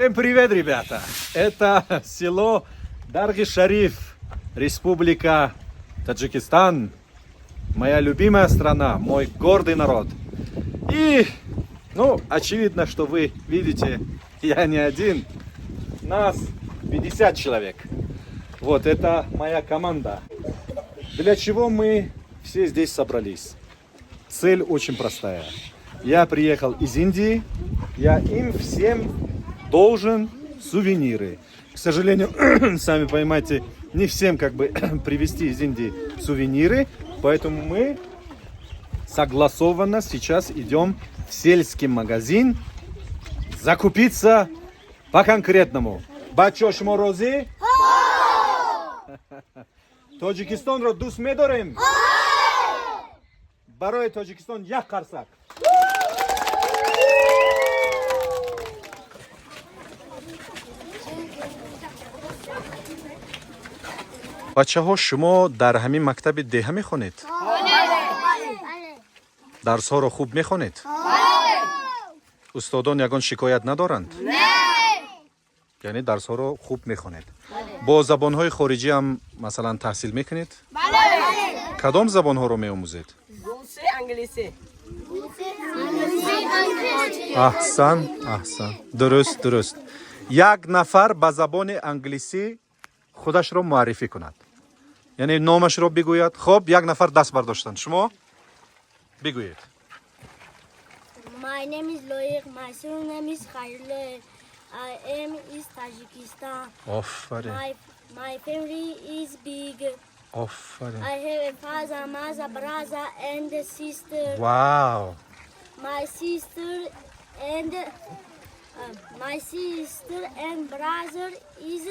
Всем привет, ребята! Это село Дарги-Шариф, Республика Таджикистан. Моя любимая страна, мой гордый народ. И, ну, очевидно, что вы видите, я не один. Нас 50 человек. Вот, это моя команда. Для чего мы все здесь собрались? Цель очень простая. Я приехал из Индии, я им всем должен сувениры. К сожалению, сами понимаете, не всем как бы привезти из Индии сувениры, поэтому мы согласованно сейчас идем в сельский магазин закупиться по конкретному. Бачо, шумо розӣ? Тоҷикистонро дӯст медорем? Барои Тоҷикистон як қарсак. Бачаҳо, шумо дар ҳамин мактаби деҳа мехонед? Дарсҳоро хуб мехонед? Устодон ягон шикоят надоранд? Яъне дарсҳоро хуб мехонед. Бо забонҳои хориҷӣ ҳам, масалан, таҳсил мекунед? Кадом забонҳоро меомӯзед? Русӣ, англисӣ. Аҳсан, аҳсан, дуруст, дуруст. Як нафар ба забони англисӣ худашро муаррифӣ кунад, яъне номашро бигӯяд. Хоб, як нафар даст бардоштанд, шумо бигӯед. My name is Loiq. My surname is Khairullah. I am is Tajikistan. Офарин. My family is big. Офарин. I have a father, mother, brother, and a sister. Вау! My sister and brother is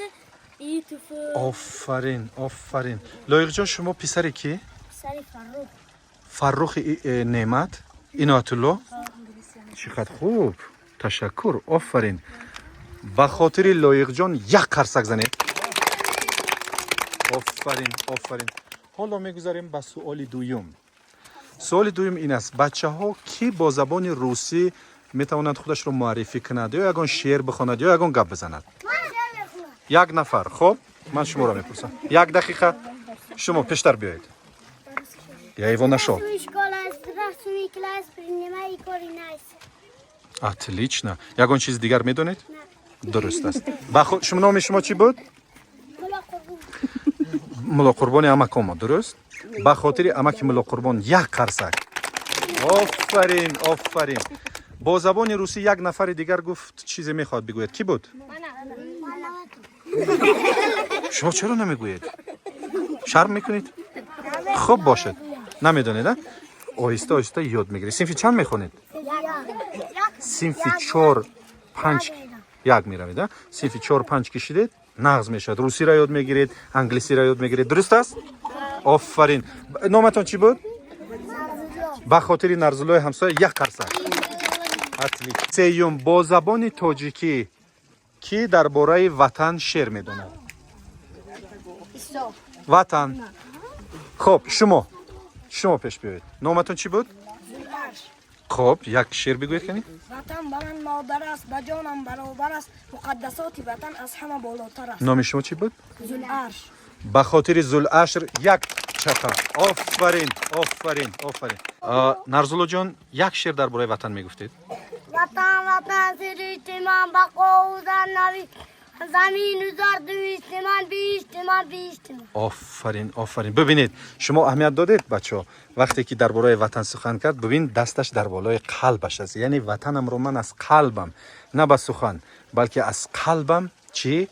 beautiful. Офарин, офарин. Лоиқҷон, шумо писари кӣ? Сари Фаррух. Фаррухи Неъмат Иноятулло. Чӣ қадр хуб, ташаккур, офарин. Ба хотири Лоиқҷон як қарсак занед. Офарин, офарин. Ҳоло мегузарем ба суоли дуюм. Суоли дуюм ин аст: бачаҳо, кӣ бо забони русӣ метавонад худашро муаррифӣ кунад ё ягон шеър бихонад ё ягон гап бизанад? Як нафар. Хоб, ман шуморо мепурсам, як дақиқа, шумо пештар биёед. Я его нашел. Школа, здравствуй, класс, принимай коринайся. Отлично. Ягон чизи дигар медонед? Дуруст аст. Шумо, номи шумо чӣ буд? Муллоқурбони амакомо, дуруст. Ба хотири амаки Муллоқурбон як қарсак. Офарин, офарин. Бо забони русӣ як нафари дигар гуфт, чизе мехоҳад бигӯяд. Кӣ буд? Шумо чаро намегӯед? Шарм мекунед? Хуб, бошад, намедонед, а оҳиста оҳиста ёд мегиред. Синфи чанд мехонед? Синфи чор, панҷ, як меравед, а синфи чор, панҷ ки шидед, нағз мешавад, русиро ёд мегиред, англисиро ёд мегиред. Дуруст аст? Офарин. Номатон чӣ буд? Ба хотири Нарзуллои ҳамсоя як қарсак. Отлично. Сеюм, бо забони тоҷикӣ кӣ дар бораи ватан шеър медонад? Ватан. Хоб, шумо пеш биёед. Номатон чӣ буд? Хоб, як шеър бигӯед, кани. Ватан ба ман модар аст, ба ҷонам баробар аст, муқаддасоти ватан аз ҳама болотар аст. Номи шумо чӣ буд? Зуларш. Ба хотири Зулашр як чапа. Офарин, офарин, офарин. Нарзуллоҷон, як шеър дар бораи ватан мегуфтед. Ватан, ватан, сиришти ман, бақову нави замину зар, дувисти ман, биҳишти ман, биҳишти ман. Офарин, офарин. Бибинед, шумо аҳамият додед, бачаҳо, вақте ки дар бораи ватан сухан кард, бибин, дасташ дар болои қалбаш аст, яъне ватанамро ман аз қалбам, на ба сухан, балки аз қалбам чӣ?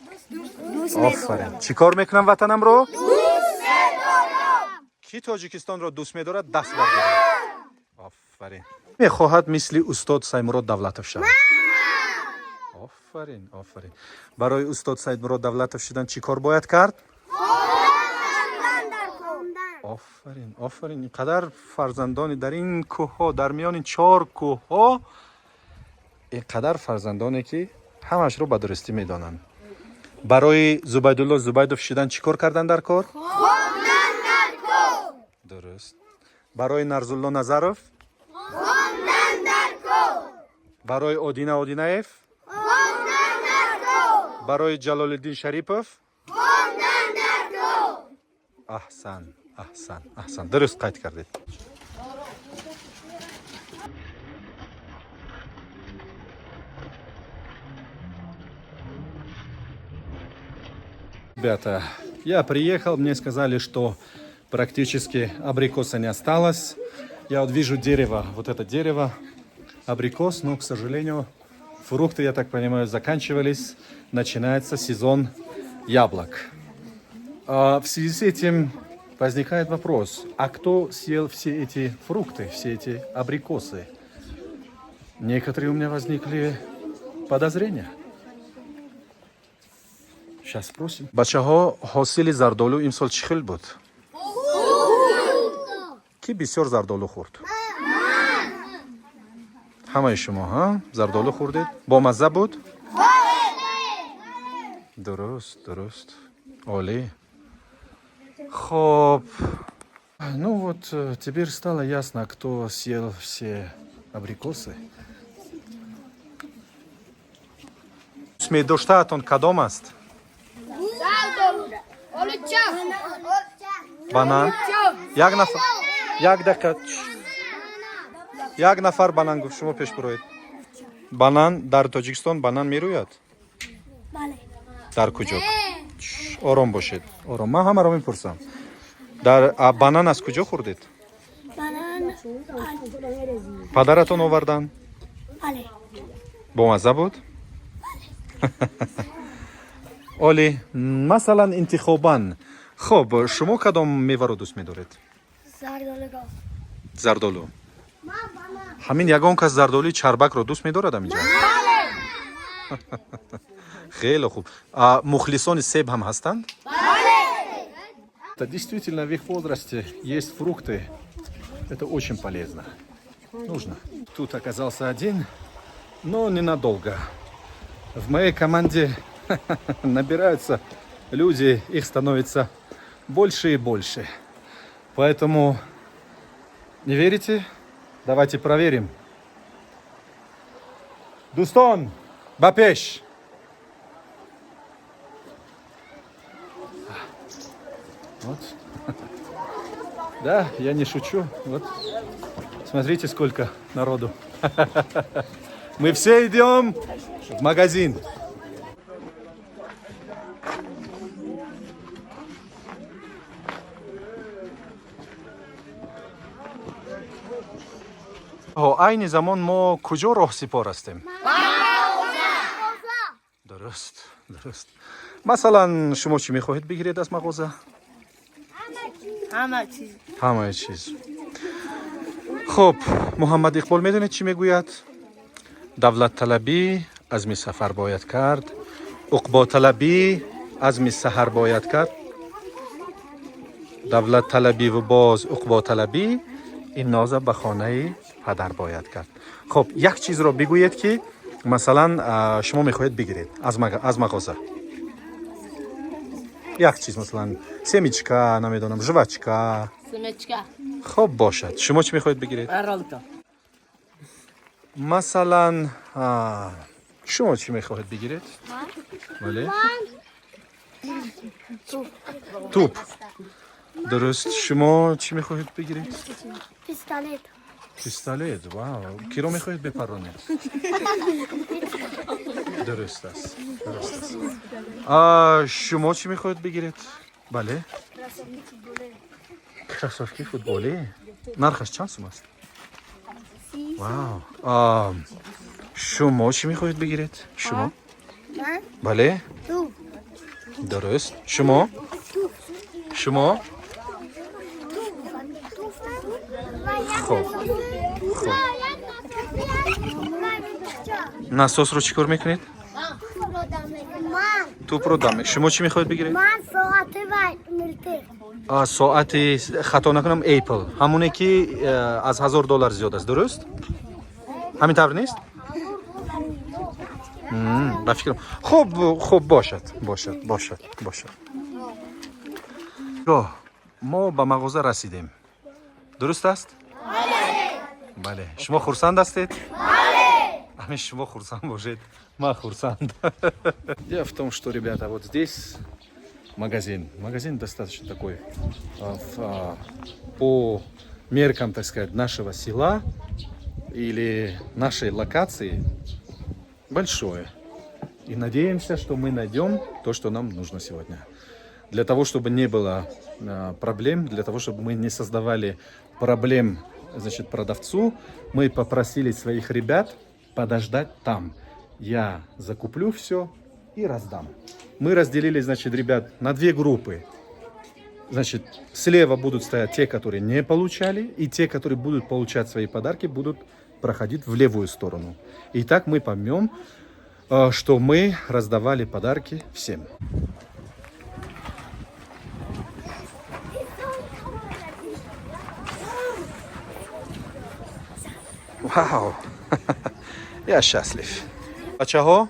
Офарин. Чӣ кор мекунам ватанамро? Кӣ Тоҷикистонро дӯст медорад, даст бардорад. Офарин. Мехоҳад мисли устод Саймурод Давлатов шавад? Офарин, офарин. Барои устод Саидмурод Давлатов шудан чӣ кор бояд кард? Офарин, офарин. Ин қадар фарзандони дар ин кӯҳҳо, дар миёни чор кӯҳҳо, ин қадар фарзандоне, ки ҳамашро ба дурустӣ медонанд. Барои Зубайдулло Зубайдов шудан чӣ кор кардан дар кор? Дуруст. Барои Нарзулло Назаров? Барои Одина Одинаев? Барои Ҷалолиддин Шарипов. Аҳсан, аҳсан, аҳсан. Дуруст қайд кардед. Ребята, я приехал, мне сказали, что практически абрикоса не осталось. Я вот вижу дерево, вот это дерево, абрикос, но, к сожалению, фрукты, я так понимаю, заканчивались. Начинается сезон яблок. А в связи с этим возникает вопрос, а кто съел все эти фрукты, все эти абрикосы? Некоторые у меня возникли подозрения. Сейчас спросим. Бачаҳо, ҳосили зардолу имсол чӣ хел буд? Кӣ бисёр зардолу хӯрд? Ҳамаи шумо ҳа зардолу хӯрдед? Бомазза буд? Дуруст, дуруст. Олӣ. Хоб. Ну вот, теперь стало ясно, кто съел все абрикосы. Дӯстмедоштаатон кадом аст? Банан. Як нафар, як дақиқа. Як нафар банан гуфт, шумо пеш бироед. Банан дар Тоҷикистон банан мерӯяд? Бале. Дар куҷо? Чш, ором бошед, ором, ман ҳамаро мепурсам. Дар банан аз куҷо хӯрдед? Банан. Падаратон овардан? Бале. Бомазза буд? Олӣ. Масалан, интихобан, хоб, шумо кадом меваро дӯст медоред? Зардолуро. Зардолу. Ҳамин ягон кас зардолуи чарбакро дӯст медорад аминҷа? Хеле хуб. А мухлисони себ ҳам ҳастанд? Это действительно, в их возрасте есть фрукты. Это очень полезно. Нужно. Тут оказался один, но ненадолго. В моей команде набираются люди, их становится больше и больше. Поэтому не верите? Давайте проверим. Дӯстон, ба пеш. Вот. Да, я не шучу. Вот. Смотрите, сколько народу. Мы все идем в магазин. О, айни замон мо куҷо роҳсипор ҳастем? Дуруст, дуруст. Масалан, шумо чӣ мехоҳед бигиред аз мағоза? Ҳама чиз. Ҳамаи чиз. Хуб, Муҳаммад Иқбол медонед, чӣ мегӯяд? Давлатталабӣ азми сафар бояд кард, уқботалабӣ азми саҳар бояд кард, давлатталабиву боз уқботалабӣ ин ноза ба хонаи падар бояд кард. Хуб, як чизро бигӯед, ки масалан шумо мехоҳед бигиред аз мағоза. Як чиз, масалан, семечка, намедонам, жвачка. Семечка. Хуб, бошад. Шумо чӣ мехоҳед бигиред? Ролто. Масалан, шумо чӣ мехоҳед бигиред? Бале, туп. Дуруст. Шумо чӣ мехоҳед бигиред? Пистолет. Пистолет. Вау, киро мехоҳед бепаронед? Дуруст аст, дуруст аст. Шумо чӣ мехоҳед бигиред? Бале, кроссовки футболӣ. Нархаш чанд сум аст? Вау. Шумо чӣ мехоҳед бигиред? Шумо? Ман? Бале. Туп. Дуруст. Шумо? Шумо? Хуб, хуб. Насосро чӣ кор мекунед? Ман. Тӯпро дам. Шумо чӣ мехоҳед бигиред? Ман соати вай милтиқ. Соати, хато накунам, Apple, ҳамоне ки аз 1000 доллар зиёд аст, дуруст? Ҳамин тавр нест? Ба фикрам. Хуб, хуб, бошад, бошад, бошад, бошад. Гоҳ мо ба мағоза расидем, дуруст аст? Бале. Шумо хурсанд ҳастед? Ами шумо хурсанд бошед, ман хурсанд. Дело в том, что, ребята, вот здесь магазин. Магазин достаточно такой, по меркам, так сказать, нашего села или нашей локации большое. И надеемся, что мы найдем то, что нам нужно сегодня. Для того, чтобы не было проблем, для того, чтобы мы не создавали проблем, значит, продавцу, мы попросили своих ребят подождать там. Я закуплю все и раздам. Мы разделили, значит, ребят на две группы. Значит, слева будут стоять те, которые не получали, и те, которые будут получать свои подарки, будут проходить в левую сторону. И так мы поймем, что мы раздавали подарки всем. Вау! Я счастлив. Бачаҳо,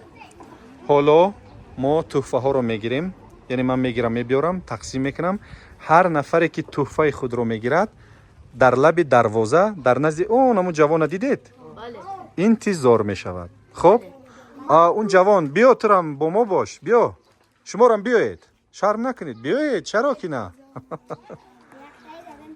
ҳоло мо тӯҳфаҳоро мегирем, яъне ман мегирам, мебиёрам, тақсим мекунам. Ҳар нафаре ки тӯҳфаи худро мегирад, дар лаби дарвоза, дар назди он ҳамун ҷавона дидед, интизор мешавад. Хуб, он ҷавон, биё, турам бо мо бош, биё, шуморам биёед, шарм накунед, биёед, чаро ки на.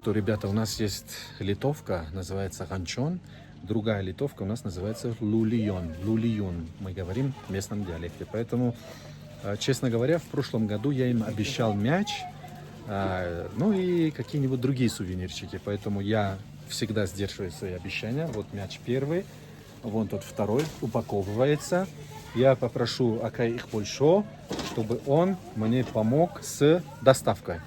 То, ребята, у нас есть литовка, называется Ганчон. Другая литовка у нас называется Лулион. Лулион, мы говорим в местном диалекте. Поэтому, честно говоря, в прошлом году я им обещал мяч, ну и какие-нибудь другие сувенирчики. Поэтому я всегда сдерживаю свои обещания. Вот мяч первый, вон тот второй упаковывается. Я попрошу акай Ихбольшо, чтобы он мне помог с доставкой.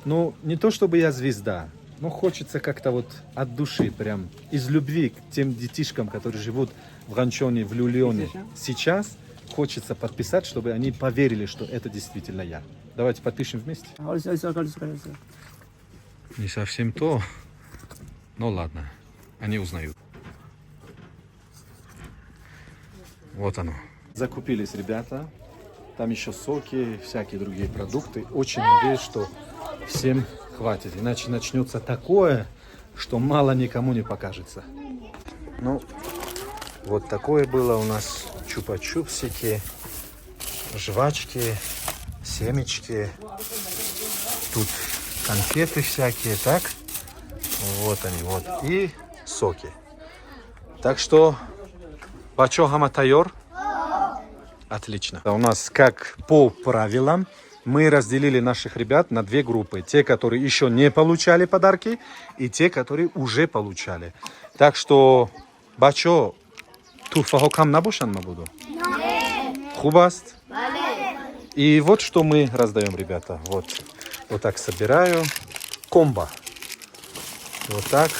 Ну, не то чтобы я звезда, но хочется как-то вот от души, прям из любви к тем детишкам, которые живут в Ганчоне, в Люлионе. Сейчас хочется подписать, чтобы они поверили, что это действительно я. Давайте подпишем вместе. Не совсем то, но ладно, они узнают. Вот оно. Закупились ребята. Там еще соки, всякие другие продукты. Очень надеюсь, что всем хватит. Иначе начнется такое, что мало никому не покажется. Ну, вот такое было у нас. Чупа-чупсики, жвачки, семечки. Тут конфеты всякие, так? Вот они, вот. И соки. Так что, бачо ҳама тайёр? Отлично. У нас, как по правилам, мы разделили наших ребят на две группы. Те, которые еще не получали подарки, и те, которые уже получали. Так что, бачо, туҳфаҳо кам набошанд мабодо? Хуб аст? И вот что мы раздаем, ребята. Вот. Вот так собираю. Комбо. Вот так.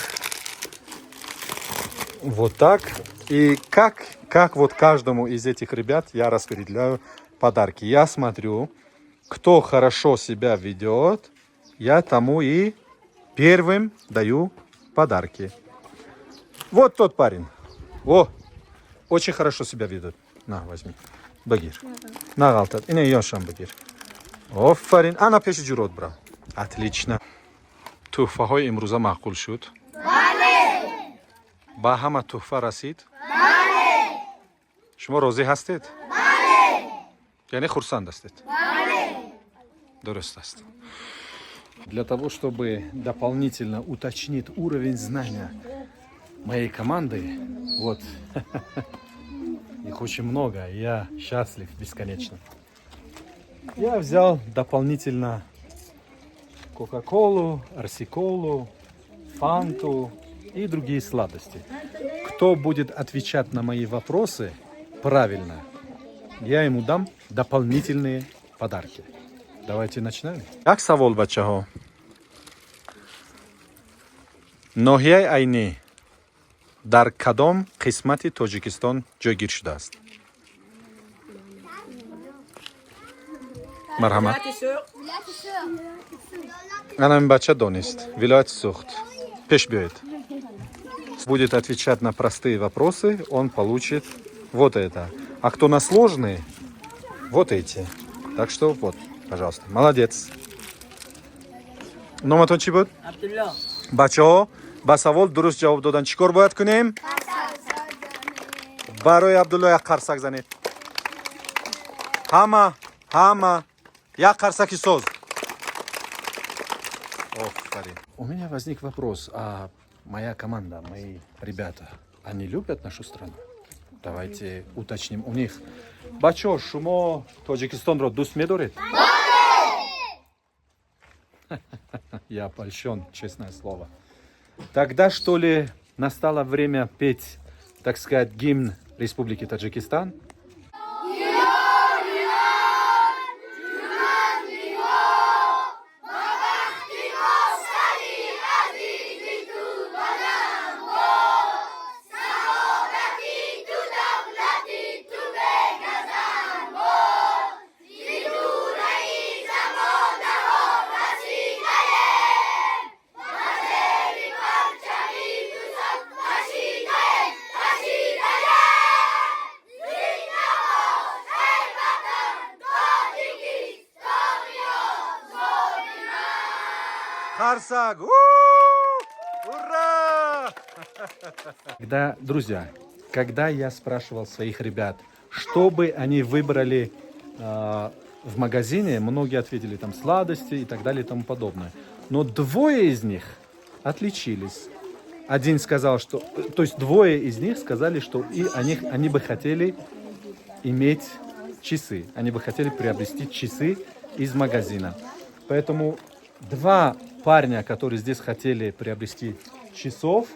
Вот так. И как вот каждому из этих ребят я распределяю подарки. Я смотрю, кто хорошо себя ведет, я тому и первым даю подарки. Вот тот парень. О, очень хорошо себя ведет. На, возьми. Багир. На, ғалтад. Ина ёшам багир. Офарин. Ана пеши ҷурот бра. Отлично. Туҳфаҳои имрӯза маъқул шуд? Бале. Ба ҳама туҳфа расид? Бале. Шумо розӣ ҳастед? Бале. Яъне хурсанд ҳастед? Бале. Дуруст аст. Для того, чтобы дополнительно уточнить уровень знания моей команды, вот, их очень много, и я счастлив бесконечно. Я взял дополнительно Кока-Колу, Арсиколу, Фанту и другие сладости. Кто будет отвечать на мои вопросы правильно, я ему дам дополнительные подарки. Давайте начинаем. Як савол, бачаҳо. Ноҳияи Айнӣ дар кадом қисмати Тоҷикистон ҷойгир шудааст? Марҳамат. Ана ин бача донист. Вилояти Суғд. Пеш биёед. Будет отвечать на простые вопросы, он получит вот это. А кто на сложные, вот эти. Так что вот, пожалуйста. Молодец. Номатон чӣ буд? Абдулло. Бачаҳо, ба савол дуруст ҷавоб додан чӣ кор бояд кунем? Барои Абдулло як қарсак занед. Ҳама, ҳама, як қарсаки соз. Офарин. У меня возник вопрос: а моя команда, мои ребята, они любят нашу страну? Давайте уточним у них. Бачо, шумо Тоҷикистонро дӯст медоред? Я польщен, честное слово. Тогда, что ли, настало время петь, так сказать, гимн Республики Таджикистан? Қарсак! Ура! Когда, друзья, когда я спрашивал своих ребят, что бы они выбрали в магазине, многие ответили там сладости и так далее и тому подобное. Но двое из них отличились. Один сказал, что... То есть двое из них сказали, что и они бы хотели иметь часы. Они бы хотели приобрести часы из магазина. Поэтому два парня, которые здесь хотели приобрести часов,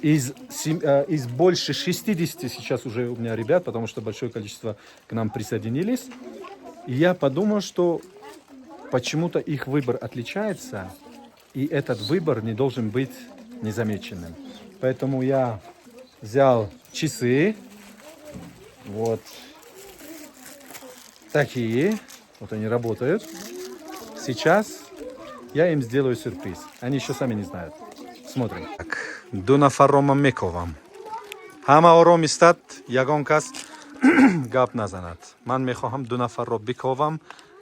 из больше 60 сейчас уже у меня ребят, потому что большое количество к нам присоединились. И я подумал, что почему-то их выбор отличается, и этот выбор не должен быть незамеченным. Поэтому я взял часы, вот такие, вот они работают. Сейчас я им сделаю сюрприз. Они еще сами не знают. Смотрим. Так, ду нафарро ман мековам. Ҳама ором истад, ягон кас гап назанад. Ман мехоҳам ду нафарро биковам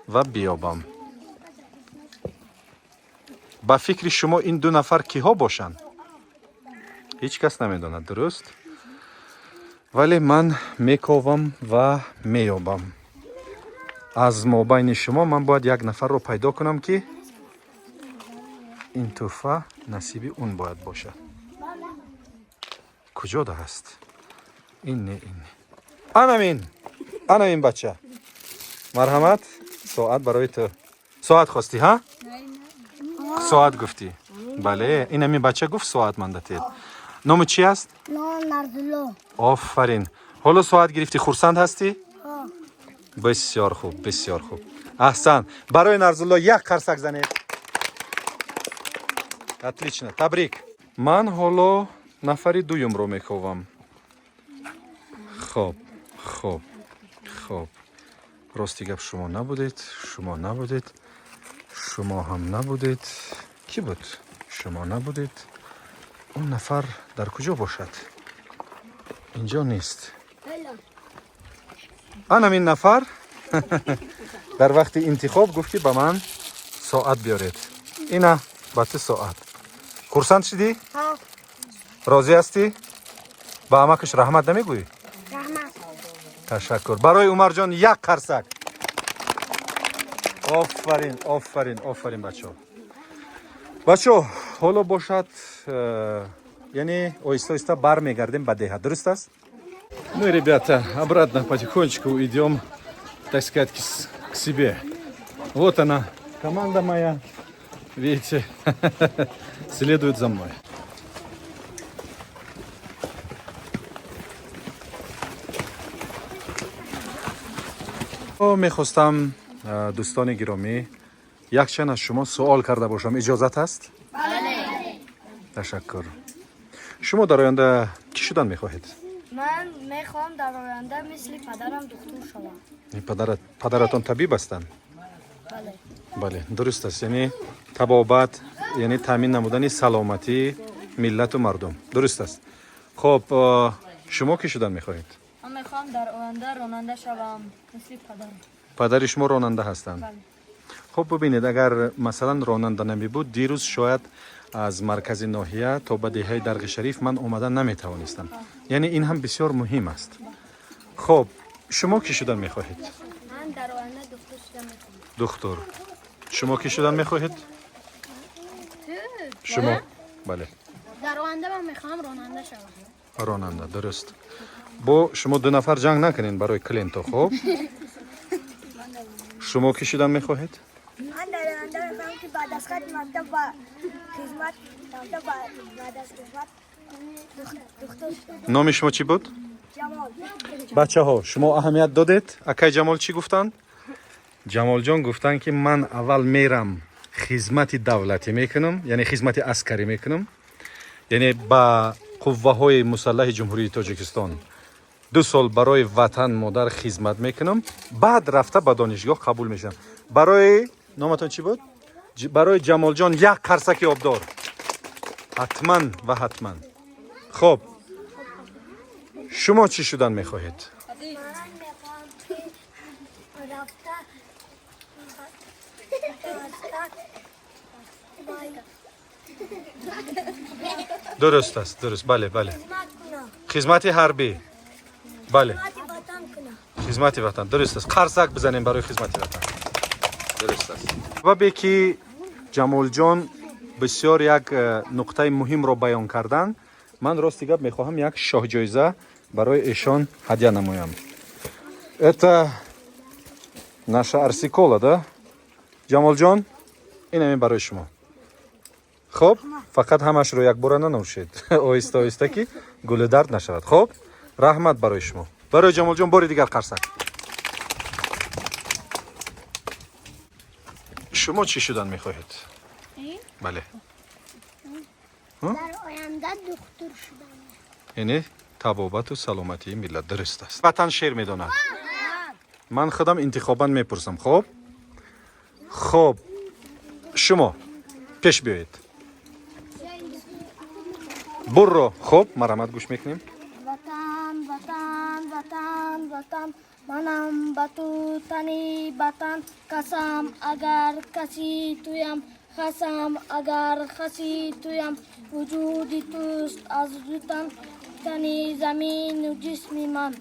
ва биёбам. Ба фикри шумо, ин ду нафар киҳо бошанд? Ҳеҷ кас намедонад, дуруст? Вале ман мековам ва меёбам. Аз мобайни шумо ман бояд як нафарро пайдо кунам, ки ин тӯҳфа насиби он бояд бошад. Куҷода ҳаст? Ин не, ин не. Анамин, анамин бача. Марҳамат, соат барои ту. Соат хостӣ, ҳа? Соат гуфтӣ. Бале, инамин бача гуфт, соат ман датед. Номи чӣ аст? Ном Нарзулло. Офарин. Ҳоло соат гирифтӣ, хурсанд ҳастӣ? Ҳо. Бисёр хуб, бисёр хуб. Аҳсан. Барои Нарзулло як қарсак занед. Отлично, табрик. Ман ҳоло нафари дуюмро мековам. Хоб, хоб, хоб. Рости гап, шумо набудед, шумо набудед, шумо ҳам набудед. Кӣ буд? Шумо набудед. Он нафар дар куҷо бошад? Инҷо нест. Анам ин нафар дар вақти интихоб гуфт, ки ба ман соат биёред. Ина ба ту соат. Хурсанд шудӣ? Ҳо. Розӣ ҳастӣ? Ба амакаш раҳмат намегӯӣ? Раҳмат. Ташаккур. Барои Умарҷон як қарсак. Офарин, офарин, офарин, бачаҳо. Бачаҳо, ҳоло бошад, яъне оҳиста оҳиста бармегардем ба деҳа, дуруст аст? Мы, ребята, обратно потихонечку идем, так сказать, к себе. Вот она, команда моя, видите, следует за мной. Мехостам, дӯстони гиромӣ, якчанд аз шумо суол карда бошам. Иҷозат ҳаст? Ташаккур. Шумо дар оянда чӣ шудан мехоҳед? Ман мехоҳам дар оянда мисли падарам духтур шавам. Падаратон табиб ҳастанд? Бале. Бале, дуруст аст. Яъне табобат, яъне таъмин намудани саломатии миллату мардум, дуруст аст. Хоб, шумо кӣ шудан мехоҳед? Ман мехоҳам дар оянда ронанда шавам, мисли падарам. Падари шумо ронанда ҳастанд? Бале. Хуб, бубинед, агар масалан ронанда намебуд, дирӯз шояд Аз маркази ноҳия то ба деҳаи Дарғи Шариф ман омада наметавонистам. Яъне ин ҳам бисёр муҳим аст. Хоб, шумо кӣ шудан мехоҳед? Ман дар оянда духтур шуда мехоҳам. Духтур. Шумо кӣ шудан мехоҳед? Шумо, бале. Дар оянда ман мехоҳам ронанда шавам. Ронанда, дуруст. Бо шумо ду нафар ҷанг накунед барои клиенто. Хоб, шумо кӣ шудан мехоҳед? Ман дар оянда мехоҳам, ки баъд аз хатми мактаб ба хизмат рафта, баъд аз хизмат духтур шудам. Номи шумо чӣ буд? Ҷамол. Бачаҳо, шумо аҳамият додед, акай Ҷамол чӣ гуфтанд? Ҷамолҷон гуфтанд, ки ман аввал мерам, хизмати давлатӣ мекунам, яъне хизмати аскарӣ мекунам, яъне ба қувваҳои мусаллаҳи Ҷумҳурии Тоҷикистон 2 сол барои ватан модар хизмат мекунам, баъд рафта ба донишгоҳ қабул мешавам. Барои номатон чӣ буд? Барои Ҷамолҷон як қарсаки обдор, ҳатман ва ҳатман. Хоб, шумо чӣ шудан мехоҳед? Ман мехоҳам, ки рафта рафта Дуруст аст, дуруст, бале, бале. хизмат кунам. Хизмати ҳарбӣ, бале. Хизмати ватан кунам. Хизмати ватан, дуруст аст. Қарсак бизанем барои хизмати ватан. Дуруст аст. Сабабе ки Ҷамолҷон бисёр як нуқтаи муҳимро баён кардан, ман рости гап мехоҳам як шоҳҷоиза барои эшон ҳадя намоям. Это наша Арсикола, да, Ҷамолҷон? Ин ҳамин барои шумо. Хоб, фақат ҳамашро якбора нанӯшед, оҳиста оҳиста, ки гулудард нашавад. Хоб, раҳмат барои шумо. Барои Ҷамолҷон бори дигар қарсак. Шумо чӣ шудан мехоҳед? Бале. Дар оянда духтур шудам. Яъне табобату саломатии миллат, дуруст аст. Ватан шеър медонад. Ман худам интихобан мепурсам. Хоб, хоб, шумо пеш биёед. Бурро. Хоб, марҳамат, гӯш мекунем. Ватан, ватан, ватан, ватан, манам ба ту тани батан. Касам агар каси туям, хасам агар хаси туям. Вуҷуди туст аз дутан, тани замину ҷисми ман.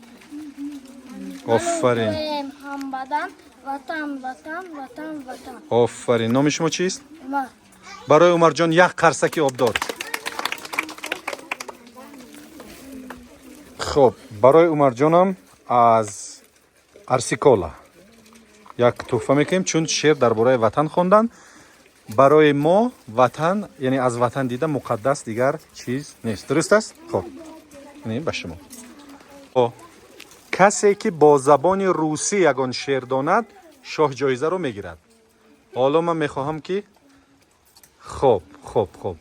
Офарин. Туем ҳамбадан. Ватан, ватан, ватан, ватан. Офарин. Номи шумо чист? Умар. Барои Умарҷон як қарсаки обдор. Хоб, барои Умарҷонам аз Арсикола як тӯҳфа мекунем, чун шеър дар бораи ватан хондан. Барои мо ватан, яъне аз ватан дида муқаддас дигар чиз нест, дуруст аст. Хоб, ин ба шумо. О, касе ки бо забони русӣ ягон шеър донад, шоҳҷоизаро мегирад. Ҳоло ман мехоҳам ки, хоб, хоб, хоб,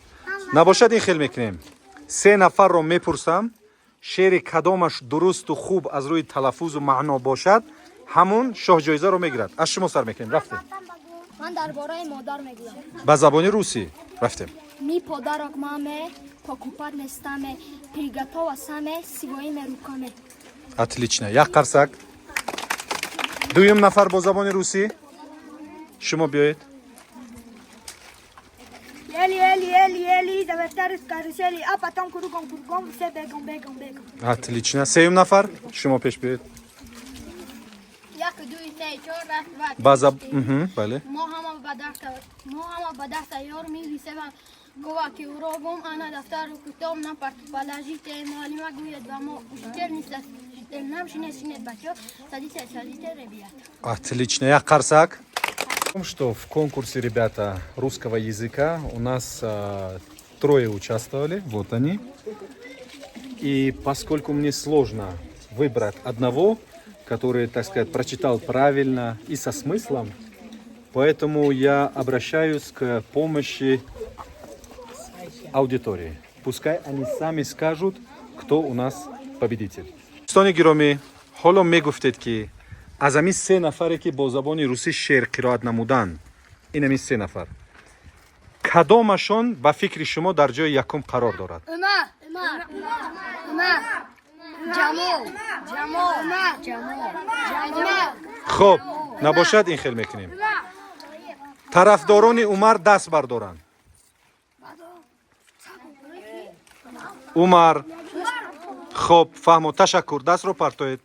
набошад, ин хел мекунем: се нафарро мепурсам, шеъри кадомаш дурусту хуб аз рӯи талаффузу маъно бошад, ҳамун шоҳҷоизаро мегирад. Аз шумо сар мекунем, рафтем. Ман дар бораи модар мегӯям. Ба забони русӣ, рафтем. Мы подарок маме покупать не стаме, приготова саме своими руками. Отлично, як қарсак. Дуюм нафар бо забони русӣ, шумо биёед. Ели, ели, ели, ели, завертались карусели, а потом кругом, кругом, все бегом, бегом, бегом. Отлично. Сеюм нафар, шумо пеш биёед. Як, ду, се, чор, раз, два. Ба заб бале. Мо ҳама ба дарс, мо ҳама ба дарс тайёр милисевам. Гова ки уроком, ана дафтару китоб на парту положите. Муаллима гӯяд ба мо: учитель нест, нам шинед, шинед, бачо, садите, садите, ребят. Отлично, як қарсак. Том, что в конкурсе, ребята, русского языка у нас трое участвовали, вот они. И поскольку мне сложно выбрать одного, который, так сказать, прочитал правильно и со смыслом, поэтому я обращаюсь к помощи аудитории. Пускай они сами скажут, кто у нас победитель. Дӯстони гиромӣ, ҳоло мегуфтед, ки аз ҳамин се нафаре, ки бо забони русӣ шеър қироат намуданд, ин ҳамин се нафар, кадомашон ба фикри шумо дар ҷои якум қарор дорад? Умар, Умар, Умар, Ҷамол, Ҷамол, Ҷамол, Ҷамол. Хоб, набошад, ин хел мекунем: тарафдорони Умар даст бардоранд. Умар. Хоб, фаҳмо, ташаккур. Дастро партоед.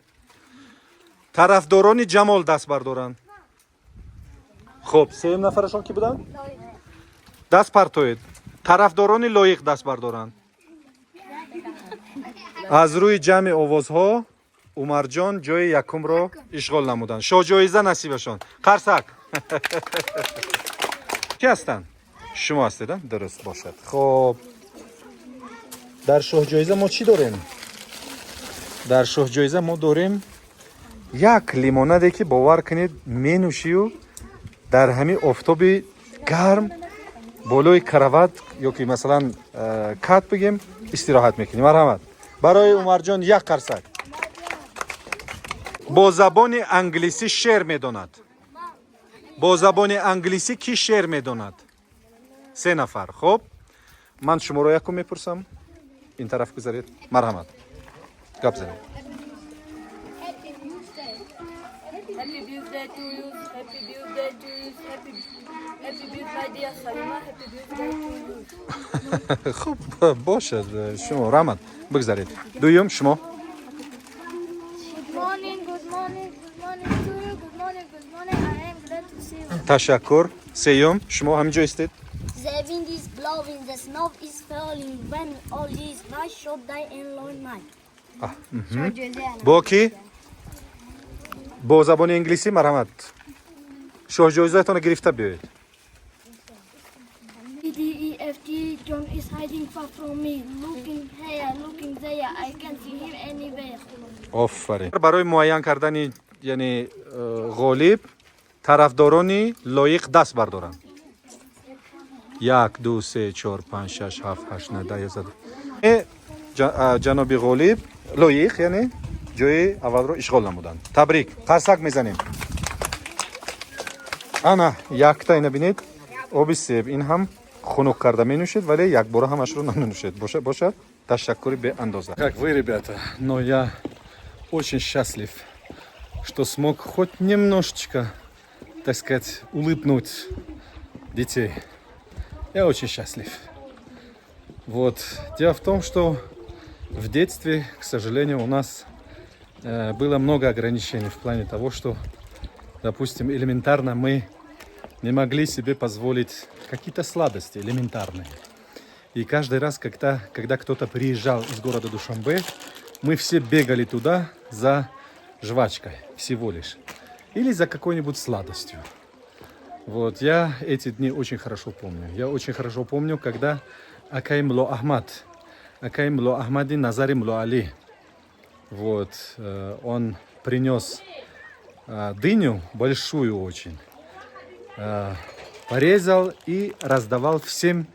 Тарафдорони Ҷамол даст бардоранд. Хоб, сеюм нафарашон ки буданд? Даст партоед. Тарафдорони Лоиқ даст бардоранд. Аз рӯи ҷамъи овозҳо Умарҷон ҷои якумро ишғол намуданд. Шоҳҷоиза насибашон. Қарсак. Ки ҳастанд? Шумо ҳастед, а? Дуруст бошад. Хоб, дар шоҳҷоиза мо чӣ дорем? Дар шоҳҷоиза мо дорем як лимонаде, ки, бовар кунед, менӯшию дар ҳамин офтоби гарм болои кровать ё ки, масалан, кат бигем, истироҳат мекунем. Марҳамат, барои Умарҷон як қарсак. Бо забони англисӣ шеър медонад? Бо забони англисӣ кӣ шеър медонад? Се нафар. Хуб, ман шуморо якум мепурсам. Ин тараф гузаред, марҳамат, гап занед. Happy birthday. Happy birthday to you. Happy birthday to you. Happy Happy birthday, my dear Salima. Happy birthday to you. Хуб бошад, шумо раҳмат, бигзаред. Дуюм шумо. Good morning, good morning, good morning to you. Good morning, good morning. I am glad to see you. Ташаккур. Сеюм шумо ҳамин ҷо истед. The wind is blowing, the snow is falling. When all is night, short day and long night. Бо кӣ бо забони англисӣ? Марҳамат, шоҳҷоизаатонро гирифта биёед. B D E F G, John is hiding far from me. Looking here, looking there, I can't see him anywhere. Офарин. Барои муайян кардани, яъне ғолиб, тарафдорони Лоиқ даст бардоранд. Як, ду, се, чор, панҷ, шаш, ҳафт, ҳашт, нӯ, 10, 11. Ҷаноби ғолиб Лоиқ, яъне, ҷои аввалро ишғол намуданд. Табрик, қарсак мезанем. Ана якта, ина бинед, оби себ. Ин ҳам хунук карда менӯшед, вале якбора ҳамашро нанӯшед. Бошад, бошад. Ташаккури беандоза. Как вы, ребята, но я очень счастлив, что смог хоть немножечко, так сказать, улыбнуть детей. Я очень счастлив. Вот. Дело в том, что в детстве, к сожалению, у нас было много ограничений в плане того, что, допустим, элементарно мы не могли себе позволить какие-то сладости элементарные. И каждый раз, когда кто-то приезжал из города Душанбе, мы все бегали туда за жвачкой всего лишь. Или за какой-нибудь сладостью. Вот, я эти дни очень хорошо помню. Я очень хорошо помню, когда акай Мулло Ахмад, акай Мулло Ахмади Назари Мулло Али, вот, он принес дыню большую очень, порезал и раздавал всем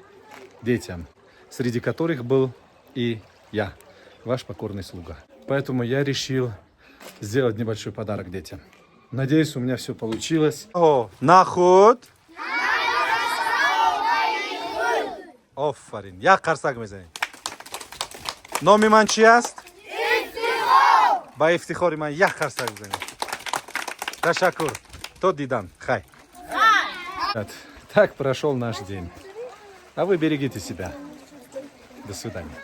детям, среди которых был и я, ваш покорный слуга. Поэтому я решил сделать небольшой подарок детям. Надеюсь, у меня все получилось. О, нахуд! Офарин. Як қарсак мезанем. Номи ман чи аст? Ба ифтихори ман як қарсак бизанем. Ташаккур. То дидан. Хай. Так прошел наш день. А вы берегите себя. До свидания.